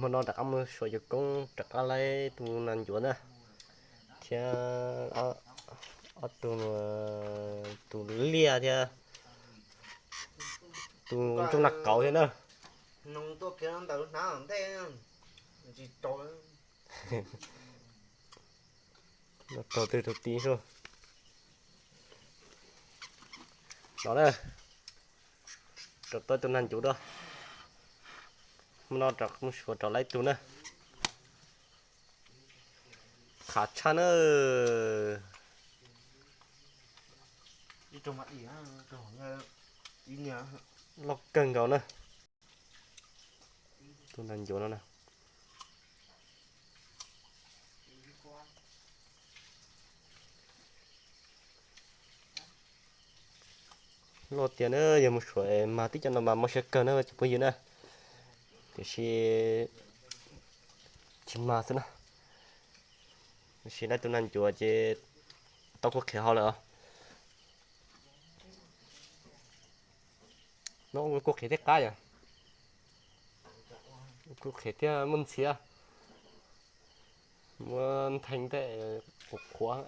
Hmo no rov qab mus suav cov koob rov qab laib tus nas ncuav na, thiab ob tug, tus liaj thiab tus ntsuj nas kauv thiab na. Raug twg raug tib sub. No na, rau tau tus nas ncuav rau. Hmo no rov mus suav rov laib tug na. Qhav tshaj na. Loj kawg nkaus na. Tus nas ncuav no na. Loj tiag na, yog mus suav mas tib co no mas mob siab kawg na cov phooj ywg na. Tiam sis tsis mag xwb na. Tiam sis laib tus nas ncuav ces tau kuj qhiav hau lawm os. No kuj qhiav thiab qab yom. Kuj qhiav thiab muaj ntxhiab. Muab ntheej tej qhuav qhuav.